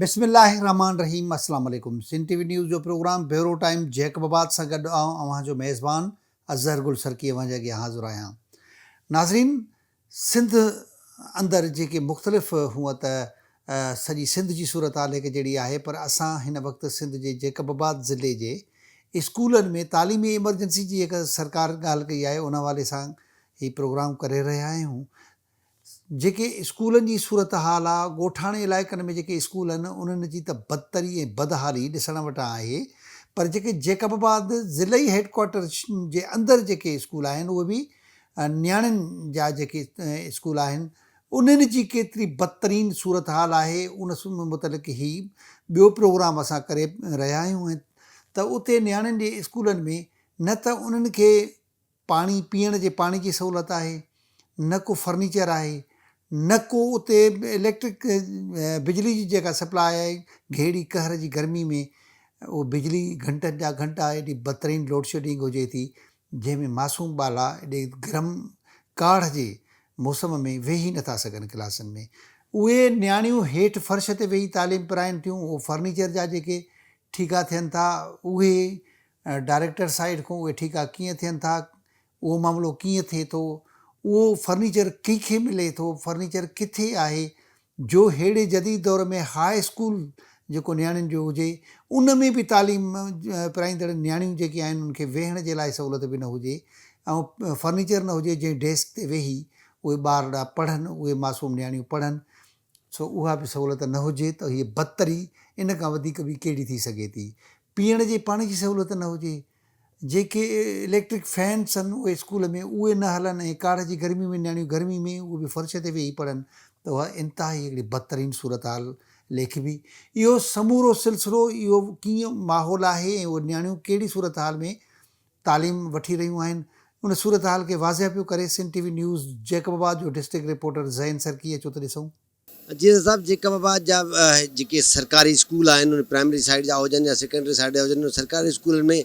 بسم الله الرحمٰن الرحيم اسلام عليڪم سنڌ ٽي وي نيوز جو پروگرام بيورو ٽائيم جيڪب آباد سان گڏ آئون اوهان جو ميزبان اظهر گل سرڪي اوهان جي اڳيان حاضر آهيان ناظرين سنڌ اندر جيڪي مختلف هونء ته سڄي سنڌ جي صورتحال هڪ جهڙي آهي پر اسان هن وقت سنڌ جي جيڪب آباد ضلعي جي اسڪولن ۾ تعليمي ايمرجنسي جي هڪ سرڪار ڳالهه ڪئي آهي ان حوالي سان هي پروگرام ڪري رهيا آهيون جيڪي اسڪولن جي صورتحال آ ڳوٺاڻي علائقن ۾ جيڪي اسڪول آهن انهن جي ته بدتري ۽ بدحالي ڏسڻ وٽان آهي پر جيڪي جيڪب آباد ضلعي هيڊڪوارٽر جي اندر جيڪي اسڪول آهن اهي به نياڻين جا جيڪي اسڪول آهن انهن جي ڪيتري بدترين صورتحال آهي ان متعلق هي ٻيو پروگرام اسان ڪري رهيا آهيون ته اتي نياڻين جي اسڪولن ۾ نه ته انهن کي پاڻي پيئڻ جي پاڻي جي سهولت آهي نه ڪو فرنيچر آهي نه ڪو اتي اليڪٽرڪ بجلي جي جيڪا سپلاء آهي گهيڙي قهر جي گرمي ۾ اهو بجلي گهنٽن جا گهنٽا ايڏي بدترين لوڊشيڊنگ هجي ٿي جنهن ۾ معصوم ٻالا ايڏي گرم ڪاڙهه جي موسم ۾ ويهي نٿا سگهن ڪلاسن ۾ اهي نياڻيون هيٺ فرش تي ويهي تعليم پرائين ٿيون اهو فرنيچر جا جيڪي ٺيڪا ٿين ٿا اهي ڊائريڪٽر سائيڊ کان اهي ٺيڪا ڪيئن ٿين ٿا اهو معاملو ڪيئن ٿئي ٿو اهو فرنيچر ڪنهن کي ملي ٿو فرنيچر ڪٿي آهي جو ههڙي جديد دور ۾ هاء اسڪول جيڪو نياڻين جو هجي ان ۾ به تعليم پرائيندڙ نياڻيون جيڪي آهن انهن کي ويهڻ جي لاء سهولت به نه هجي ۽ فرنيچر نه هجي جنهن ڊيسڪ تي ويهي اهي ٻارڙا پڙهن اهي معصوم نياڻيون پڙهن سو اها به سهولت نه هجي ته هيء بدتري ان کان وڌيڪ به ڪهڙي ٿي سگهي ٿي پيئڻ جي پاڻي جي سهولت نه هجي جيڪي اليڪٽرڪ فينس آهن اهي اسڪول ۾ اهي نه هلن ۽ ڪاڙهه جي گرمي ۾ نياڻيون گرمي ۾ اهي به فرش تي ويهي پڙهن ته اها انتهائي هڪڙي بدترين صورتحال ليکبي. اهو سمورو سلسلو اهو ڪيئن ماحول آهي ۽ اهي نياڻيون ڪهڙي صورتحال ۾ تعليم وٺي رهيون آهن ان صورتحال کي واضح پيو ڪري Sindh T V news Jacobabad جو ڊسٽرڪٽ رپورٽر ذهين سرڪي اچو ته ڏسون. جي صاحب جيڪب آباد جا جيڪي سرڪاري اسڪول آهن ان پرائمري سائيڊ جا هجن يا سيڪنڊري سائيڊ جا هجن ان سرڪاري اسڪولن ۾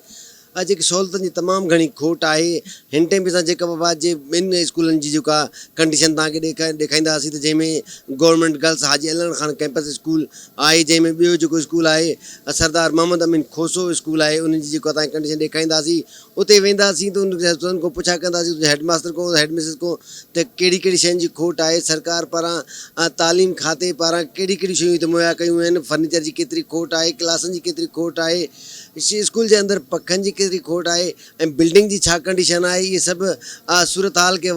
جيڪي سهولتن جي تمام گهڻي کوٽ آهي هن ٽائيم به اسان جيڪب آباد جي ٻن اسڪولن جي جيڪا ڪنڊيشن توهان کي ڏيکائينداسين ته جنهن ۾ government girls Haji Allan Khan campus school آهي جنهن ۾ ٻيو جيڪو اسڪول آهي سردار محمد امين کوسو اسڪول آهي انهن جي جيڪا توهان کي ڪنڊيشن ڏيکائينداسين اتي وينداسين ته انهن کان پڇا ڪنداسين اتي هيڊ ماستر کان هيڊ مسز کان ته ڪهڙي ڪهڙي شين جي کوٽ آهي سرڪار پاران تعليم کاتي پاران ڪهڙي ڪهڙي شيون هتي مهيا ڪيون ويون آهن فرنيچر جي ڪيتري کوٽ آهي ڪلاسن جي ڪيتري کوٽ آهي اسڪول جي اندر پکن جي ڪيتري کوٽ آهي ۽ بلڊنگ جي ڇا ڪنڊيشن آهي اهي سڀ صورتحال کي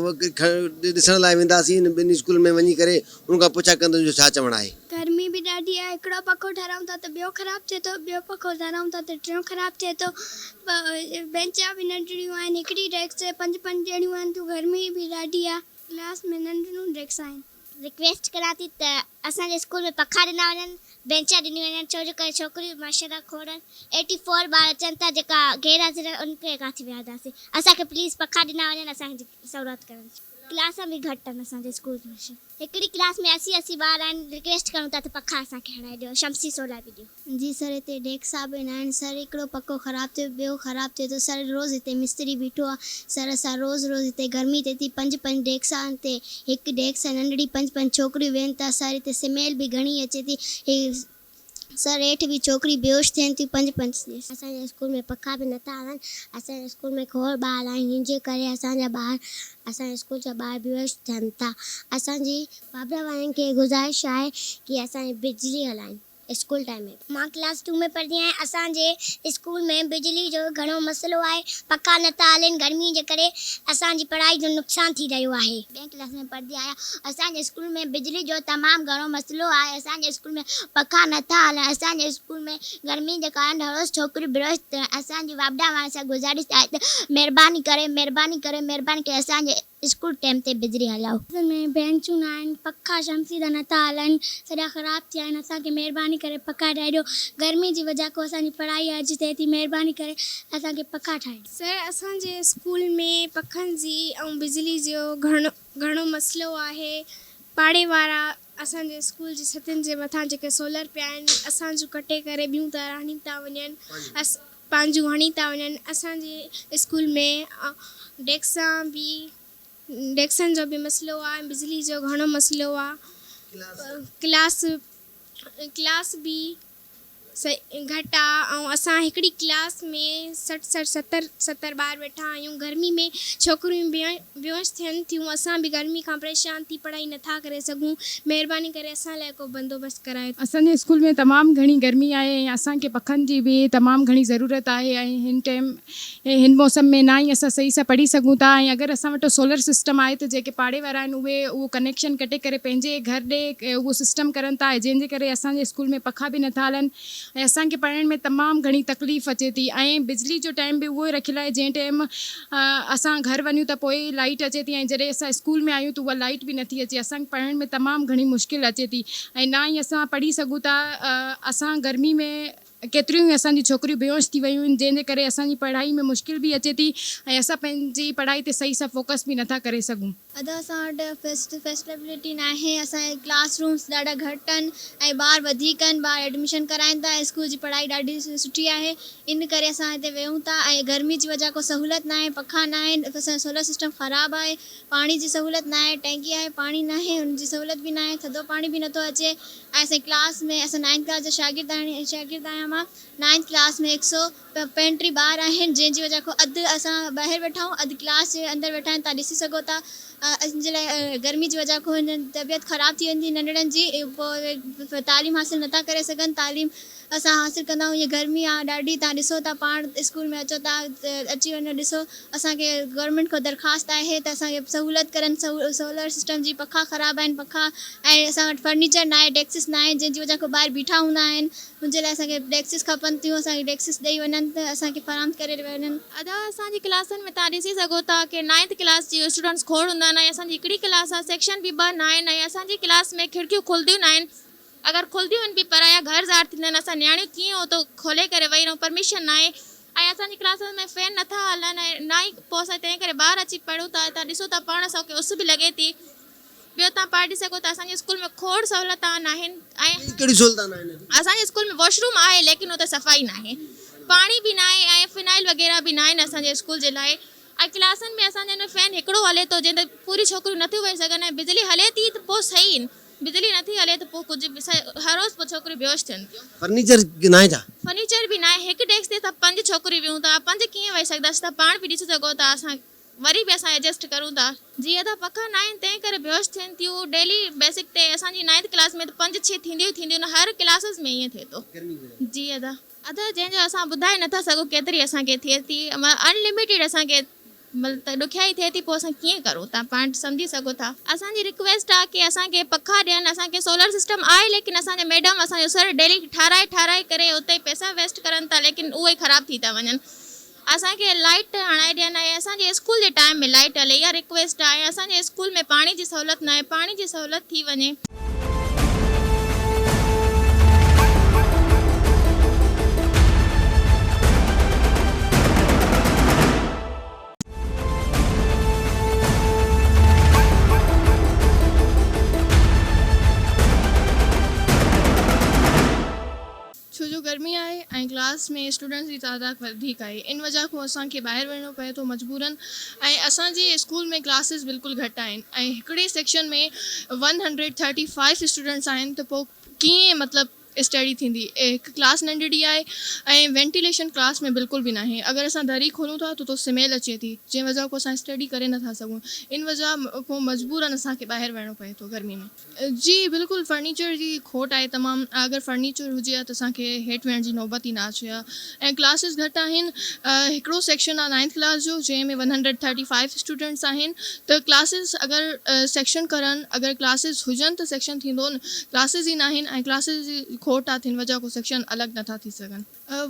ڏسڻ لاء وينداسين انهن ٻن اسڪولن ۾ وڃي ڪري انهن کان پڇا ڪنداسين جو ڇا چوڻ آهي. گرمي به ڏاڍي آهي هڪڙو پکو ٺهرايون ٿا ته ٻيو خراب ٿئي ٿو ٻيو پکو ٺهرايون ٿا ته ٽيون خراب ٿئي ٿو بينچان به ننڍڙيون آهن هڪڙي ڊيسڪ تي پنج پنج ڄڻيون آهن ٿيون گرمي به ڏاڍي آهي. ڪلاس ۾ ننڍڙيون ڊيسڪ آهن. رڪويسٽ ڪريان ٿي ته اسان جي اسڪول ۾ پکا ڏنا وڃن بينچان ڏنيون وڃن ڇو جو ڪري ڇوڪريون ماشاءالله کوڙ آهن ايٽي فور ٻار اچن ٿا جيڪا غير حاضر آهن انهن کي ڪاٿي ويهارينداسين اسان کي پليز پکا ڏنا وڃن اسان جي سهولت ڪرڻ ڪلاس به گهٽ آهن اسان جي اسڪول ۾. هڪڙي ڪلاس ۾ 80 80 ٻار آهن رڪويسٽ ڪرون ٿا ته پکا اسان کي هڻائي ڏيو شمسي سولا به ڏيو. جي سر هتي ڊيڪسا به ناهن سر هڪڙو پکو خراب ٿيو ٻيو خراب ٿئي ٿو سر روز هتي مستري بيٺو آ سر اسان روز روز هتي گرمي ٿئي ٿي پنج پنج ڊيڪسا آهن هتي هڪ ڊيڪس آ ننڍڙي پنج پنج ڇوڪريون ويهن ٿا سر هتي سميل به گهڻي اچي ٿي هي سر هيٺ به ڇوڪريون بيهوش ٿين ٿيون پنج پنج. اسان جي اسڪول ۾ پکا به نٿا هلن اسان جي اسڪول ۾ کوڙ ٻار آهن هن جي ڪري اسان جا ٻار اسان جي اسڪول جا ٻار بيهوش ٿين ٿا اسان جي واپڊا وارن کي گذارش آهي ڪي اسان جي بجلي هلائين اسڪول ٽائيم ۾. مان ڪلاس ٽو ۾ پڙهندي آهيان اسان جي اسڪول ۾ بجلي جو گهڻو مسئلو آهي پکا نٿا هلن گرمي جي ڪري اسان جي پڙهائي جو نقصان ٿي رهيو آهي. ٻئين ڪلاس ۾ پڙهندي آهيان اسان جي اسڪول ۾ بجلي جو تمام گهڻو مسئلو آهي اسان جي اسڪول ۾ پکا نٿا هلن اسان جي اسڪول ۾ گرمي جي ڪارڻ هر روز ڇوڪريون بيهوش ٿين اسان جي واپڊا وارن سان گذارش آهي ته مهرباني ڪري مهرباني ڪري مهرباني ڪري اسان جي اسڪول ٽيم تي بجلي هلايو. اسڪول ۾ بينچون نه آهن پکا شمسي جا نٿا هلن سڄا خراب ٿيا آهن اسان کي مهرباني ڪري پکا ٺاهي ڏيو گرمي جي وجه کان اسان جي پڙهائي حرج ٿئي ٿي مهرباني ڪري اسان کي پکا ٺاهي ڏيو. سر اسان جي اسڪول ۾ پکن جي ۽ بجلي جو گهڻو گهڻو مسئلو آهي پاڙي وارا اسان جي اسڪول جي ڇتن جي مٿان جيڪي سولر پيا آهن اسان جون ڪٽي ڪري ٻيون تارا هڻي ٿا وڃن پنهنجون هڻي ٿا وڃن اسان جي اسڪول ۾ ڊيڪسان به ڊيڪسن جو به مسئلو آهي بجلي جو گهڻو مسئلو آهي ڪلاس. ڪلاس به گهٽ آ ۽ اسان هڪڙي ڪلاس ۾ 60 60 70 70 ٻار ويٺا آهيون گرمي ۾ ڇوڪريون بيهوش ٿين ٿيون اسان به گرمي کان پريشان ٿي پڙهائي نٿا ڪري سگهون مهرباني ڪري اسان لاء ڪو بندوبست ڪرايو. اسان جي اسڪول ۾ تمام گهڻي گرمي آهي ۽ اسان کي پکن جي به تمام گهڻي ضرورت آهي ۽ هن ٽيم ۽ هن موسم ۾ نه ئي اسان صحيح سان پڙهي سگهون ٿا ۽ اگر اسان وٽ سولر سسٽم آهي ته جيڪي پاڙي وارا آهن اهي اهو ڪنيڪشن ڪٽي ڪري پنهنجي گهر ڏي اهو سسٽم ڪرن ٿا ۽ جنهن جي ڪري اسان جي اسڪول ۾ پکا به نٿا هلن ۽ اسان کي پڙهڻ ۾ تمام گهڻي تڪليف اچي ٿي ۽ بجلي جو ٽائيم به اهو ئي رکيل آهي جنهن ٽائيم اسان گهر وڃون ته پوء ئي لائيٽ اچي ٿي ۽ جڏهن اسان اسڪول ۾ آهيون ته اها لائيٽ به نٿي اچي اسان کي پڙهڻ ۾ تمام گهڻي مشڪل اچي ٿي ۽ نه ئي اسان پڙهي سگهون ٿا اسان گرمي ۾ ڪيتريون ئي اسان جون ڇوڪريون بيهوش ٿي ويون آهن جنهن جي ڪري اسان جي پڙهائي ۾ مشڪل به اچي ٿي ۽ اسان پنهنجي پڙهائي تي صحيح سان فوڪس به نٿا ڪري سگهون. ادا اسان وٽ فيسلٽي ناهي اسان جا ڪلاس رومس ڏاڍا گهٽ آهن ۽ ٻار وڌيڪ آهن ٻار ايڊميشن ڪرائين ٿا اسڪول جي پڙهائي ڏاڍي سٺي آهي ان ڪري اسان هتي ويهون ٿا ۽ گرمي جي وجه ڪو سهولت ناهي پکا ناهن اسان جو سولر سسٽم خراب آهي پاڻي جي سهولت ناهي ٽينڪي آهي پاڻي ناهي ان جي سهولت به ناهي ٿڌو پاڻي به نٿو اچي ۽ اسان جي ڪلاس ۾ اسان نائنٿ ڪلاس جا شاگرد آهيون شاگرد آهيان مان نائنٿ ڪلاس ۾ هڪ سو 35 ٻار آهن جنهن جي وجه کان اڌ اسان ٻاهر ويٺا آهيون اڌ ڪلاس جي اندر ويٺا آهن تان ڏسي سگهو ٿا ان جي لاء گرمي جي وجه کان هنن طبيعت خراب ٿي ويندي ننڍڙن جي پوء تعليم حاصل نٿا ڪري سگهن تعليم اسان حاصل ڪندا آهيون هيء گرمي آهي ڏاڍي تان ڏسو ٿا پاڻ اسڪول ۾ اچو ٿا اچي وڃو ڏسو اسان کي گورنمينٽ کان درخواست آهي ته اسان کي سهولت ڪرن سولر سسٽم جي پکا خراب آهن پکا ۽ اسان وٽ فرنيچر ناهي ڊيڪسس ناهي جنهن جي وجه کان ٻاهر بيٺا هوندا آهن ان جي لاء اسان کي ڊيڪسس کپن ٿيون اسان کي ڊيڪسس ڏئي وڃن ته اسان کي فراهم ڪري وڃن. ادا اسان جي ڪلاسن ۾ توهان ڏسي سگهو ٿا ڪي نائنٿ ڪلاس جي اسٽوڊنٽس کوڙ هوندا آهن ۽ اسان جي هڪڙي ڪلاس آهي سيڪشن به ٻه ناهن ۽ اسان جي ڪلاس ۾ کڙڪيون کلنديون ناهن اگر کلنديون آهن به پرايا گهر ظاهر ٿيندا آهن اسان نياڻيون ڪيئن اتو کولي ڪري ويهي رهون پرميشن ناهي ۽ اسان جي ڪلاسز ۾ فين نٿا هلن ۽ نه ئي پوء اسان تنهن ڪري ٻاهر اچي پڙهون ٿا تان ڏسو ٿا پاڻ اسان کي اس به لڳي ٿي ٻيو تان پاڻ ڏسي سگهو ٿا اسان جي اسڪول ۾ کوڙ سهولتا ناهن ۽ ڪهڙيون سهولتا ناهن اسان جي اسڪول ۾ واش روم آهي ليڪن اتي صفائي ناهي پاڻي به ناهي ۽ فنائل وغيره به ناهن اسان جي اسڪول جي لاء ۽ ڪلاسن ۾ اسان جي ۾ فين هڪڙو هلي ٿو جنهن تي پوري ڇوڪريون نٿيون ويهي سگهن ۽ بجلي هلي ٿي ته پوء صحيح آهن بجلي نٿي هلي ته پوء ڪجهه به هر روز پوء ڇوڪريون بيهوش ٿين ٿيون. فرنيچر ناهي ڇا؟ فرنيچر به ناهي هڪ ڊيسڪ تي اسان پنج ڇوڪريون ويهون ٿا پنج ڪيئن ويهي سگهنداسين تان پاڻ به ڏسي سگهو ٿا اسان وري به اسان ايڊجسٽ ڪرون ٿا. جي ادا پکا ناهن تنهن ڪري بيهوش ٿين ٿيون ڊيلي بيسڪ تي اسان جي نائنٿ ڪلاس ۾ ته پنج ڇهه ٿينديون ئي ٿينديون هر ڪلاسز ۾ ائين ٿئي ٿو جي ادا. ادا جنهن جو اسان ٻڌائي نٿا سگهون ڪيتري اسان کي ٿئي ٿي ان لميٽيڊ اسان کي مطلب ته ڏکيائي ٿئي ٿي پوء اسان ڪيئن ڪرون تان پاڻ سمجهي سگهو ٿا. اسان جي رڪويسٽ آ ڪي اسان کي پکا ڏين اسان کي سولر سسٽم آهي ليڪن اسان جا ميڊم اسان جو سر ڊيلي ٺاراهي ٺاراهي ڪري اتي پئسا ويسٽ ڪرن ٿا ليڪن اهي خراب ٿي ٿا وڃن اسان کي لائيٽ هڻائي ڏين ۽ اسان جي اسڪول جي ٽائيم ۾ لائيٽ هلي اها رڪويسٽ آهي اسان جي اسڪول ۾ پاڻي جي سهولت ناهي پاڻي جي سهولت ٿي وڃي. ڇو جو گرمي آهي ۽ ڪلاس ۾ اسٽوڊنٽس جي تعداد وڌيڪ آهي ان وجه کان اسان کي ٻاهر وڃڻو پئي ٿو مجبورن ۽ اسان جي اسڪول ۾ ڪلاسز بلڪل گهٽ آهن ۽ هڪڙي section ۾ 135 students آهن ته پوء ڪيئن مطلب اسٽڊي ٿيندي هڪ ڪلاس ننڍڙي آهي ۽ وينٽيليشن ڪلاس ۾ بلڪل به ناهي اگر اسان دري کولون ٿا ته اتو سميل اچي ٿي جنهن وجه کان اسان اسٽڊي ڪري نٿا سگهون ان وجه کان مجبورن اسان کي ٻاهر وڃڻو پئي ٿو گرمي ۾. جي بلڪل فرنيچر جي کوٽ آهي تمام اگر فرنيچر هجي ها ته اسان کي هيٺ ويهڻ جي نوبت ئي نه اچي ها ۽ ڪلاسز گهٽ آهن هڪڙو سيڪشن آهي نائنٿ ڪلاس جو جنهن ۾ 135 اسٽوڊنٽس آهن ته ڪلاسز اگر سيڪشن ڪرن اگر ڪلاسز هجن ته سيڪشن ٿيندو نه ڪلاسز ئي ناهن ۽ ڪلاسز جي کوٽ آهي تن وجه ڪو سيڪشن الڳ نٿا ٿي سگهن.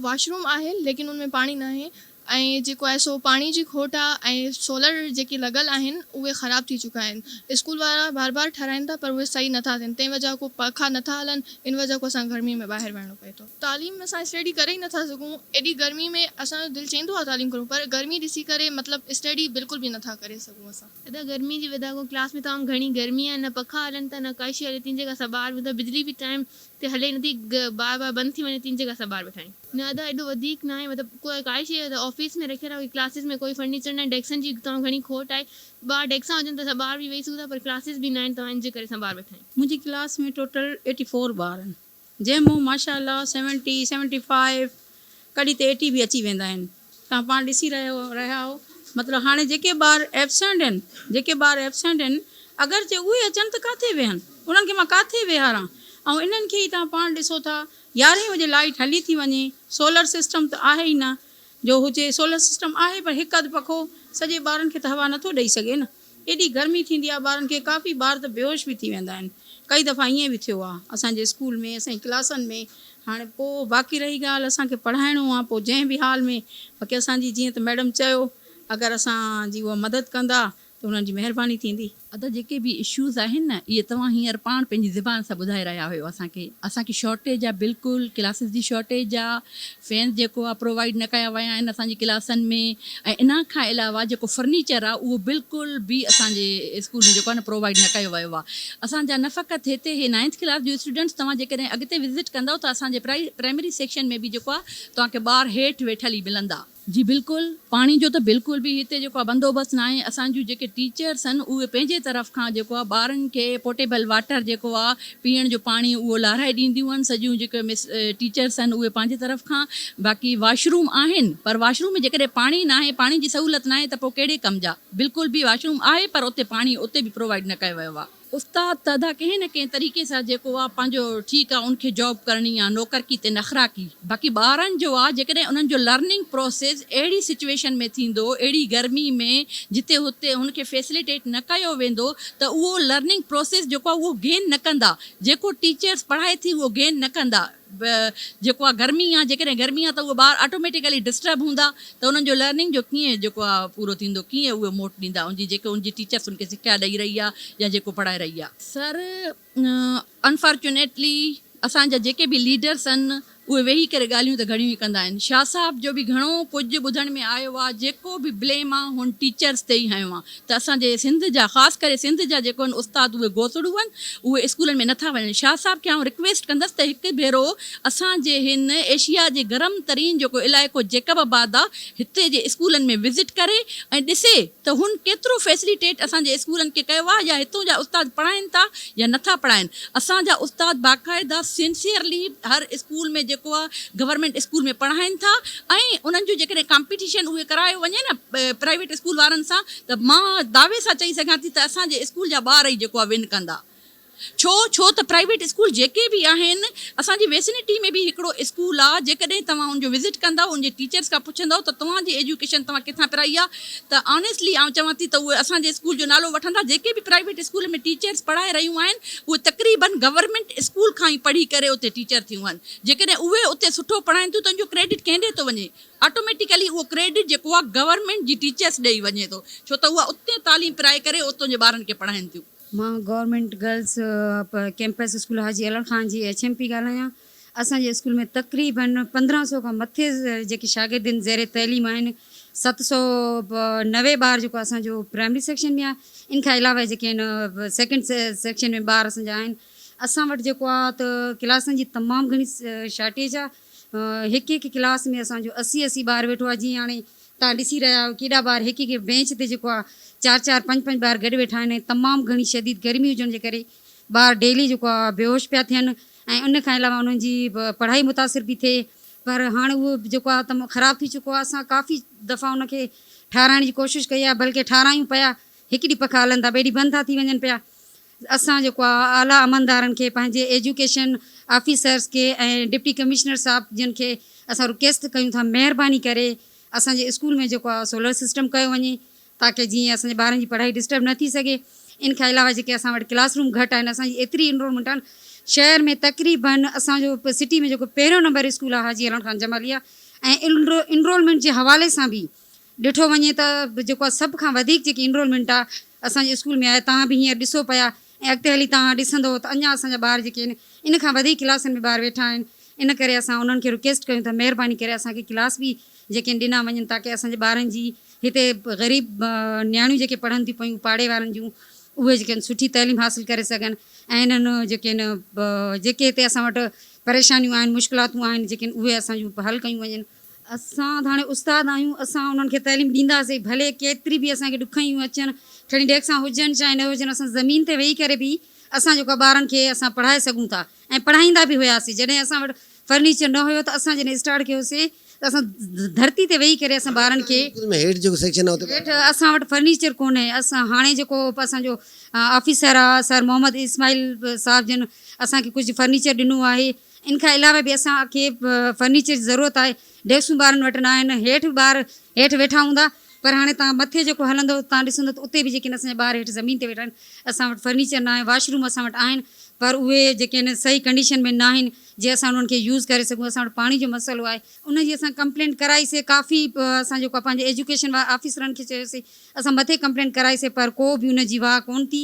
واش روم آهي ليڪن ان ۾ پاڻي ناهي ۽ جيڪو آهي سو پاڻي جي کوٽ آهي ۽ سولر جيڪي لڳل آهن اهي خراب ٿي چڪا آهن اسڪول وارا بار بار ٺهرائن ٿا پر اهي صحيح نٿا ٿين تنهن وجه ڪو پکا نٿا هلن ان وجه ڪو اسان گرمي ۾ ٻاهر وڃڻو پئي ٿو. تعليم اسان اسٽڊي ڪري ئي نٿا سگهون ايڏي گرمي ۾ اسان جو دل چئيندو آهي تعليم ڪرون پر گرمي ڏسي ڪري مطلب اسٽڊي بلڪل به نٿا ڪري سگهون اسان. ادا گرمي جي وجه کان ڪلاس ۾ تمام گهڻي گرمي آهي نه پکا هلن ٿا نه ڪائي شي هلي ٿي ان جي ڪري اسان ٻاهر ويون ٿا بجلي به ٽائيم تي هلي نٿي بار بار بند ٿي وڃي ٿي ان جي ڪري اسان ٻاهر ويٺا آهيون. نه ادا ايڏو وڌيڪ ناهي مطلب ڪوئي ڪائي شي آفيس ۾ رکيل آهي ڪلاسز ۾ ڪوئي فرنيچر ناهي ڊيسڪن جي تمام گهڻي کوٽ آهي ٻار ڊيسڪا هجن ته اسان ٻاهر به ويهي سگهون ٿا پر ڪلاسز به ناهن ته ان جي ڪري اسان ٻاهر ويٺا آهيون. منهنجي ڪلاس ۾ ٽوٽل 84 ٻار آهن. جنهن مون ماشاء الله سيونٽي، سيونٽي فائيو ڪڏهن ته ايٽي به اچي ويندا آهن. توهان پاڻ ڏسي رهيو رهيا آهو مطلب هاڻي جيڪي ٻار ايبسينٽ آهن جيڪي ٻار ايبسينٽ آهن اگر جي اهي اچن ته ڪاٿي ويهن انهن کي مان ڪاٿي ويهاران ۽ انهن کي ئي توهان پاڻ ڏسو ٿا يارهين وڄي لائيٽ هلي ٿي وڃي سولر سسٽم ته آهي ئي نه جو هجي سولر سسٽم آهي پر هڪ اڌ پکو سڄي ٻارن کي ته هوا نٿو ڏئي سگهي نه ايڏي گرمي ٿيندي آهي ٻارن کي ڪافي ٻار ته بيهوش به ٿي ويندا آهن ڪئي دفعا ائين به ٿيو آهي اسان جي اسڪول ۾ اسان جي ڪلاسن ۾ هاڻي پوء باقي رهي ڳالهه اسان کي پڙهائڻو آهي پوء جنهن به حال ۾ باقي اسان جي جيئن ته ميڊم چيو اگر اسان جي اها مدد ڪندا ته انهن جي مهرباني ٿيندي. ادا جيڪي به اشوز آهن نه اهي توهان هينئر پاڻ پنهنجي زبان سان ٻڌائي رهيا هيو اسان کي اسان کي شارٽيج آ بلڪل ڪلاسز جي شارٽيج آ فينز جيڪو آ پرووائيڊ نه ڪيا ويا آهن اسان جي ڪلاسن ۾ ۽ ان کان علاوه جيڪو فرنيچر آ اهو بلڪل به اسان جي اسڪول ۾ جيڪو آ نه پرووائيڊ نه ڪيو ويو آ اسان جا نه فقط هتي هي نائنٿ ڪلاس جو اسٽوڊنٽس توهان جيڪڏهن اڳتي وزٽ ڪندؤ ته اسان جي پرائمري سيڪشن ۾ به جيڪو آ توهان کي ٻار هيٺ ويٺل ئي ملندا. جي بلڪل پاڻي جو ته بلڪل به هتي جيڪو آ بندوبست ناهي اسان جون جيڪي ٽيچرس آهن اهي پنهنجي طرف کان جيڪو آ ٻارن کي پوٽيبل واٽر جيڪو آ پيئڻ جو پاڻي اهو لارائي ڏينديون آهن سڄيون جيڪي مس ٽيچرس آهن اهي پنهنجي طرف کان باقي واش روم آهن پر واش روم ۾ جيڪڏهن پاڻي ناهي پاڻي جي سهولت ناهي ته پوء ڪهڙي ڪم جا بلڪل به واش روم آهي پر اتي پاڻي اتي به پرووائيڊ نه ڪيو ويو آ. استاد ته ادا ڪنهن نه ڪنهن طريقي سان جيڪو آ پنهنجو ٺيڪ آ ان کي جاب ڪرڻي آ نوڪرڪي تي نخرا ڪي باقي ٻارن جو آ جيڪڏهن انهن جو لرننگ پروسيس اهڙي سچويشن ۾ ٿيندو اهڙي گرمي ۾ جتي هتي هن کي فيسليٽيٽ نه ڪيو ويندو ته اهو لرننگ پروسيس جيڪو آ اهو گين نه ڪندا جيڪو ٽيچرس پڙهائي ٿي اهو گين نه ڪندا جيڪو آ گرمي آ جيڪڏهن گرمي آ ته اهي ٻار آٽوميٽيڪلي ڊسٽرب هوندا ته انهن جو لرننگ جو ڪيئن جيڪو آ پورو ٿيندو ڪيئن اهي موٽ ڏيندا ان جي جيڪو ان جي ٽيچرس ان کي سکيا ڏئي رهي آ يا جيڪو پڙهائي رهي آ. سر انفارچونيٽلي اسان جا جيڪي به ليڊرس آهن اهي ويهي ڪري ڳالهيون ته گهڻيون ئي ڪندا آهن شاهه صاحب جو به گهڻو ڪجهه ٻڌڻ ۾ آيو آ جيڪو به بليم آ هن ٽيچرس تي ئي هنيو آ ته اسان جي سنڌ جا خاص ڪري سنڌ جا جيڪو آهن استاد اهي گوسڙو آهن اهي اسڪولن ۾ نٿا وڃن شاهه صاحب کي آئون رڪويسٽ ڪندس ته هڪ ڀيرو اسان جي هن ايشيا جي گرم ترين جيڪو علائقو جيڪب آباد آ هتي جي اسڪولن ۾ وزٽ ڪري ۽ ڏسي ته هن ڪيترو فيسليٽيٽ اسان جي اسڪولن کي ڪيو آ يا هتون جا استاد پڙهائين ٿا يا نٿا پڙهائين اسان جا استاد باقاعده سنسيئرلي هر اسڪول ۾ جيڪو آ گورنمينٽ اسڪول ۾ پڙهائين ٿا ۽ انهن جو جيڪڏهن ڪامپيٽيشن اهي ڪرايو وڃي نه پرائيويٽ اسڪول وارن سان ته مان دعوي سان چئي سگهان ٿي ته اسان جي اسڪول جا ٻار ئي جيڪو آ ون ڪندا ڇو ڇو ته پرائيويٽ اسڪول جيڪي به آهن اسان جي ويسنٽي ۾ به هڪڙو اسڪول آ جيڪڏهن توهان ان جو وزٽ ڪندؤ ان جي ٽيچرس کان پڇندؤ ته توهان جي ايجوڪيشن توهان ڪٿان پرائي آ ته آنيسٽلي آئون چوان ٿي ته اهي اسان جي اسڪول جو نالو وٺندا جيڪي به پرائيويٽ اسڪول ۾ ٽيچرس پڙهائي رهيون آهن اهي تقريبن گورنمينٽ اسڪول کان ئي پڙهي ڪري اتي ٽيچر ٿيون آهن جيڪڏهن اهي اتي سٺو پڙهائين ٿيون ته ان جو ڪريڊٽ ڪنهن ڏي ٿو وڃي آٽوميٽيڪلي اهو ڪريڊٽ جيڪو آهي گورنمينٽ جي ٽيچرس ڏي ئي وڃي ٿو ڇو ته اها اتي تعليم پرائي ڪري اتون جي ٻارن کي پڙهائين ٿيون. مان government girls campus school Haji Allan Khan جي ايڇ ايم پي ڳالهايان. اسان جي اسڪول ۾ تقريبن 15 سو کان مٿي جيڪي شاگرد آهن زير تعليم آهن 790 ٻار جيڪو اسان جو پرائمري سيڪشن ۾ آهي ان کان علاوه جيڪي آهن سيڪنڊ سيڪشن ۾ ٻار اسان جا آهن اسان وٽ جيڪو آهي ته ڪلاسن جي تمام گهڻي شارٽيج آهي هڪ هڪ ڪلاس ۾ اسان جو 80 80 ٻار ويٺو آهي جيئن هاڻي توهان ڏسي رهيا آهيو ڪيڏا ٻار هڪ هڪ بينچ تي جيڪو آهي چار چار پنج پنج ٻار گڏ ويٺا آهن ۽ تمام گهڻي شديد گرمي هجڻ جي ڪري ٻار ڊيلي جيڪو آهي بيهوش پيا ٿين ۽ ان کان علاوه انهن جي پڙهائي متاثر پئي ٿئي پر هاڻ اهو جيڪو آهي تمام خراب ٿي چڪو آهي اسان ڪافي دفعا ان کي ٺاهرائڻ جي ڪوشش ڪئي آهي بلڪه ٺاهرايون پيا هڪ ڏينهن پکا هلن ٿا ٻئي ڏينهن بند ٿا ٿي وڃن پيا اسان جيڪو آهي اعليٰ عملدارن کي پنهنجي ايجوڪيشن آفيسرس کي ۽ ڊپٽي ڪمشنر صاحب جن کي اسان رڪيسٽ ڪيون ٿا مهرباني ڪري اسان جي اسڪول ۾ جيڪو آهي سولر سسٽم ڪيو وڃي تاڪه جيئن اسان جي ٻارن جي پڙهائي ڊسٽرب نه ٿي سگهي ان کان علاوه جيڪي اسان وٽ ڪلاس روم گهٽ آهن اسان جي ايتري انرولمينٽ آهن شهر ۾ تقريبن اسان جو سٽي ۾ جيڪو پهريون نمبر اسڪول آهي حاجي علڻ خان جمالي آهي ۽ انرولمينٽ جي حوالي سان به ڏٺو وڃي ته جيڪو آهي سڀ کان وڌيڪ جيڪي انرولمينٽ آهي اسان جي اسڪول ۾ آهي توهان به هينئر ڏسو پيا ۽ اڳتي هلي توهان ڏسندو ته اڃا اسان جا ٻار جيڪي آهن ان کان وڌيڪ ڪلاسن ۾ ٻار ويٺا آهن ان ڪري اسان انهن کي رڪيسٽ ڪيون ٿا مهرباني ڪري اسان کي ڪلاس به جيڪي آهن ڏنا وڃن تاڪه اسان جي ٻارن جي هتي غريب نياڻيون جيڪي پڙهن ٿيون پيون پاڙي وارن جون اهي جيڪي آهن سٺي تعليم حاصل ڪري سگهن ۽ انهن جيڪي آهن جيڪي هتي اسان وٽ پريشانيون آهن مشڪلاتون آهن جيڪي آهن اهي اسان جون حل ڪيون وڃن. اسان ته هاڻي استاد آهيون، اسان انهن کي تعليم ڏينداسين، ڀلي ڪيتري به اسان کي ڏکيائيون اچن، کڻي ڊيڪسان هجن چاهي نه هجن، اسان زمين تي ويهي ڪري به اسان جيڪو آهي ٻارن کي اسان پڙهائي سگهون ٿا ۽ پڙهائيندا به هياسين جڏهن اسان وٽ فرنيچر نه هيو ته اسان جڏهن اسٽارٽ ڪيوسين ته اسان ڌرتي تي ويهي ڪري اسان ٻارن کي ۾ هيٺ جيڪو سيڪشن آهي اتي هيٺ اسان وٽ فرنيچر ڪونهي اسان هاڻي جيڪو اسان جو آفيسر آهي سر محمد اسماعيل صاحب جن اسان کي ڪجهه فرنيچر ڏنو آهي ان کان علاوه به اسان کي فرنيچر جي ضرورت آهي ڊيسڪون ٻارن وٽ نه آهن هيٺ به ٻار هيٺ ويٺا هوندا پر هاڻي تان مٿي جيڪو هلندو تان ڏسندو ته اتي به جيڪي اسان جا ٻار هيٺ زمين تي ويٺا آهن اسان وٽ فرنيچر نه آهي واش روم اسان وٽ آهن پر اهي جيڪي آهن صحيح ڪنڊيشن ۾ نه آهن جي اسان انهن کي يوز ڪري سگهون اسان وٽ پاڻي جو مسئلو آهي ان جي اسان ڪمپلينٽ ڪرائي سي ڪافي اسان جيڪو آهي پنهنجي ايجوڪيشن واري آفيسرن کي چيو سي اسان مٿي ڪمپلينٽ ڪرائي سي پر ڪو به ان جي واهه ڪون ٿي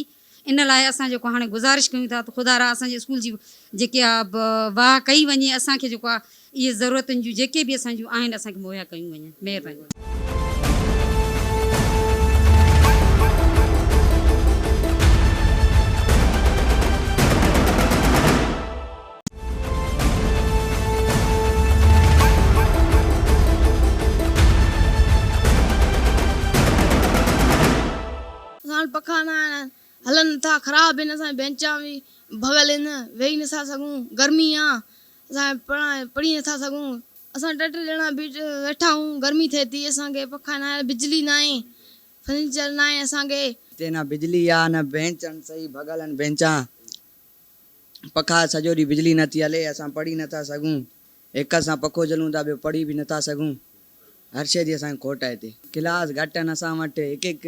ان لاء اسان جيڪو هاڻي گذارش ڪيون ٿا ته خدا را اسان جي اسڪول جي جيڪي آهي واهه ڪئي وڃي اسان کي جيڪو آهي اهي ضرورتن جون جيڪي به اسان جون آهن اسان کي مهيا ڪيون وڃن مهرباني. اسان وٽ پکا نه آهن هلن نٿا خراب آهن اسان جا بينچان به ڀڳل آهن ويهي نٿا سگهون گرمي آ اسان پڙهي نٿا سگهون اسان ٽي ٽي ڄڻا ويٺا آهيون گرمي ٿئي ٿي اسان کي پکا ناهن بجلي ناهي فرنيچر ناهي اسان کي. هتي نه بجلي آ نه بينچ آهن صحيح ڀڳل آهن بينچان پکا سڄو ڏينهن بجلي نٿي هلي اسان پڙهي نٿا سگهون هڪ اسان پکو جهلون ٿا ٻيو پڙهي به نٿا سگهون هر شيء جي اسان کي کوٽ آهي هتي. ڪلاس گهٽ آهن اسان وٽ هڪ هڪ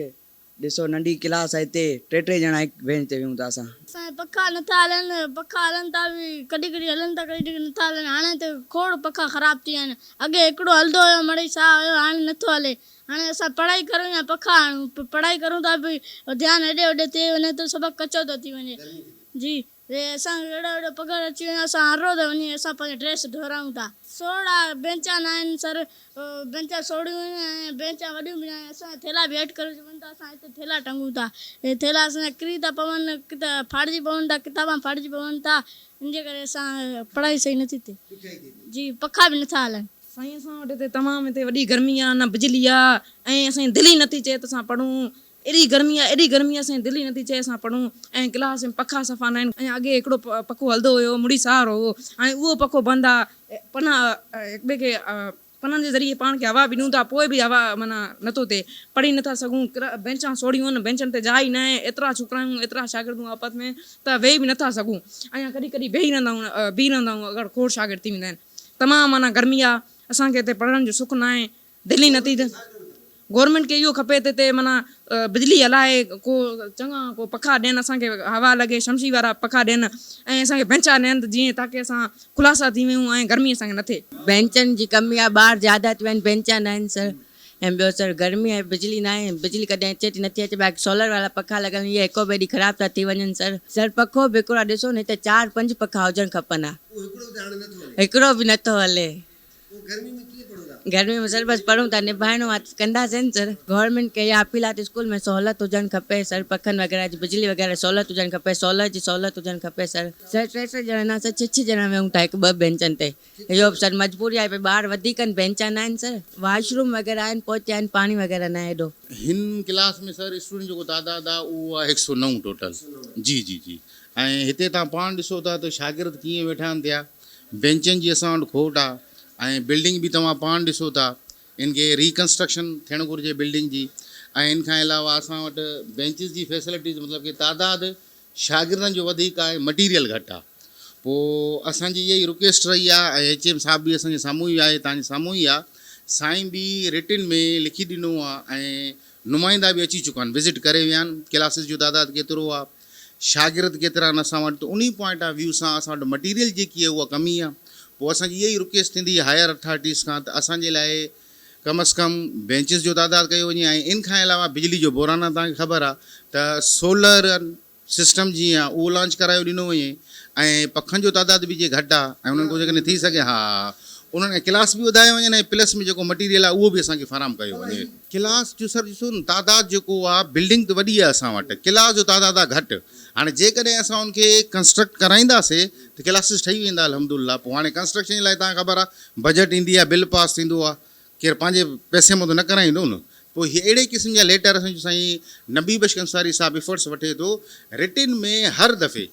ڏسو ننڍي ڪلاس آهي هتي ٽي ٽي ڄڻا هڪ بينچ تي ويهون ٿا اسان. اسان جا پکا نٿا هلن پکا هلن ٿا به ڪڏهن ڪڏهن هلن ٿا ڪڏهن ڪڏهن نٿا هلن هاڻي ته کوڙ پکا خراب ٿي ويا آهن اڳي هڪڙو هلندو هيو مڙئي ساهه هيو هاڻي نٿو هلي هاڻي اسان پڙهائي ڪرون يا پکا هڻون پڙهائي ڪرون ٿا به ڌيان هيڏي هوڏي ٿي وڃي ٿو سبق ڪچو ٿو ٿي وڃي جي ري اسان کي اهڙو اهڙو پگهر اچي وڃي اسان هر روز وڃي اسان پنهنجي ڊريس ڌورايون ٿا. سوڙها بينچا ناهن سر بينچا سوڙهيون آهن ۽ بينچا وڏيون به ناهن اسان جا ٿيلها به هيٺ ڪري چون ٿا اسان هتي ٿيلها ٽنگون ٿا اهي ٿيلها اسان جا ڪري ٿا پون ڪٿي ڦاڙجي پون ٿا ڪتابا ڦاڙجي پون ٿا ان جي ڪري اسان پڙهائي صحيح نٿي ٿئي جي پکا به نٿا هلن. سائين اسان وٽ هتي تمام هتي وڏي گرمي آ نه بجلي آ ۽ اسان جي دل ئي نٿي چئي ته اسان پڙهون ايڏي گرمي آ ايڏي گرمي آ اسان جي دل ئي نٿي چئي اسان پڙهون ۽ ڪلاس ۾ پکا صفا ناهن ۽ اڳي هڪڙو پکو هلندو هيو مڙئي سهارو هو هاڻي اهو پکو بند آ پنا هڪ ٻئي کي پنن جي ذريعي پاڻ کي هوا به ڏيون ٿا پوء به هوا معنيٰ نٿو ٿئي پڙهي نٿا سگهون بينچان سوڙهيون آهن بينچن تي جاء ئي ناهي ايترا ڇوڪرا آهيون ايترا شاگرد آهيون آپس ۾ ته ويهي به نٿا سگهون ۽ ڪڏهن ڪڏهن بيهي رهندا آهيون بيهي رهندا آهيون اگر کوڙ شاگرد ٿي ويندا آهن تمام معنيٰ گرمي آ اسان کي هتي پڙهڻ جو سک ناهي دل ئي نٿي ٿئي. گورنمينٽ کي اهو کپي ته هتي معنيٰ بجلي هلائي ڪو چڱا ڪو پکا ڏين اسان کي هوا لڳي شمشي وارا پکا ڏين ۽ اسان کي بينچا ڏين ته جيئن تاڪه اسان خلاصا ٿي ويون ۽ گرمي اسان کي نه ٿئي. بينچن جي ڪمي آ ٻار زياده ٿي ويا آهن بينچا نه آهن سر ۽ ٻيو سر گرمي آهي بجلي نه آهي بجلي ڪڏهن اچي ٿي نٿي اچي باقي سولر وارا پکا لڳل آهن اهي هڪو ٻئي ڏينهن خراب ٿا ٿي وڃن سر سر پکو به هڪڙو آ ڏسو نه هتي چار پنج پکا هجڻ کپن ها هڪڙو به نٿو هلي. گرمي ۾ سر بس پڙهون ٿا نڀائڻو آ ته ڪنداسين نه سر گورنمينٽ کي اها اپيل آ ته اسڪول ۾ سهولت هجڻ کپي سر پکن وغيره جي بجلي وغيره سهولت هجڻ کپي سولر جي سهولت هجڻ کپي سر. سر ٽي ٽي ڄڻا نه سر ڇهه ڇهه ڄڻا ويهون ٿا هڪ ٻه بينچن تي اهو به سر مجبوري آهي ڀئي ٻار وڌيڪ آهن بينچا نه آهن سر واش روم وغيره آهن پوئتي آهن پاڻي وغيره نه آهي ايڏو. هن ڪلاس ۾ سر اسٽوڊنٽ جيڪو تعداد آ اهو آ هڪ سو نو ٽوٽل جي جي جي ۽ هتي توهان پاڻ ڏسو ٿا ته شاگرد ڪيئن ويٺا آهن ٿيا بينچن جي اسان وٽ کوٽ آ ۽ بلڊنگ به توهان پاڻ ڏسو ٿا ان کي ري ڪنسٽرڪشن ٿيڻ گهرجي بلڊنگ جي ۽ ان کان علاوه اسان وٽ بينچز جي فيسلٽيز مطلب ڪي تعداد شاگردن جو وڌيڪ آهي مٽيريل گهٽ آ پو اسان جي اها ئي رڪويسٽ رهي آ ۽ ايڇ ايم صاحب به اسان جي سامهون ئي آهي توهان جي سامهون ئي آ سائين به رٽن ۾ لکي ڏنو آ ۽ نمائندا به اچي چڪا آهن وزٽ ڪري ويا آهن ڪلاسز جو تعداد ڪيترو آ شاگرد ڪيترا آهن اسان وٽ ته انهي پوائنٽ آف ويو سان اسان وٽ مٽيريل جيڪي آهي اها ڪمي آهي پوء اسان جي اها ئي رڪويسٽ ٿيندي هائر اٿارٽيز کان ته اسان جي لاء ڪم از ڪم بينچز جو تعداد ڪيو وڃي ۽ ان کان علاوه بجلي جو بحران آهي توهان کي خبر آهي ته سولر سسٽم جيئن آهي اهو لانچ ڪرايو ڏنو وڃي ۽ پکن جو تعداد به جي گهٽ آهي ۽ انهن کان جيڪڏهن ٿي سگهي ها انهن کي ڪلاس به وڌايا وڃن ۽ پلس ۾ جيڪو مٽيريل آهي اهو به اسان کي فراهم ڪيو وڃي. ڪلاس جو سر ڏسو نه تعداد جيڪو آهي بلڊنگ ته وڏي آهي اسان وٽ ڪلاس جو تعداد آهي گهٽ هاڻي جيڪڏهن اسان ان کي ڪنسٽرڪٽ ڪرائينداسي ته ڪلاسز ٺهي ويندا الحمد لله پوء هاڻي ڪنسٽرڪشن جي لاء توهان کي خبر آهي بجيٽ ايندي آهي بل پاس ٿيندو آهي ڪير پنهنجي پئسي مان ته نه ڪرائيندو نه. پوء هي اهڙي قسم جا ليٽر اسان جو سائين نبي بخش انصاري صاحب افرٽس وٺي ٿو رٽن ۾ هر دفعي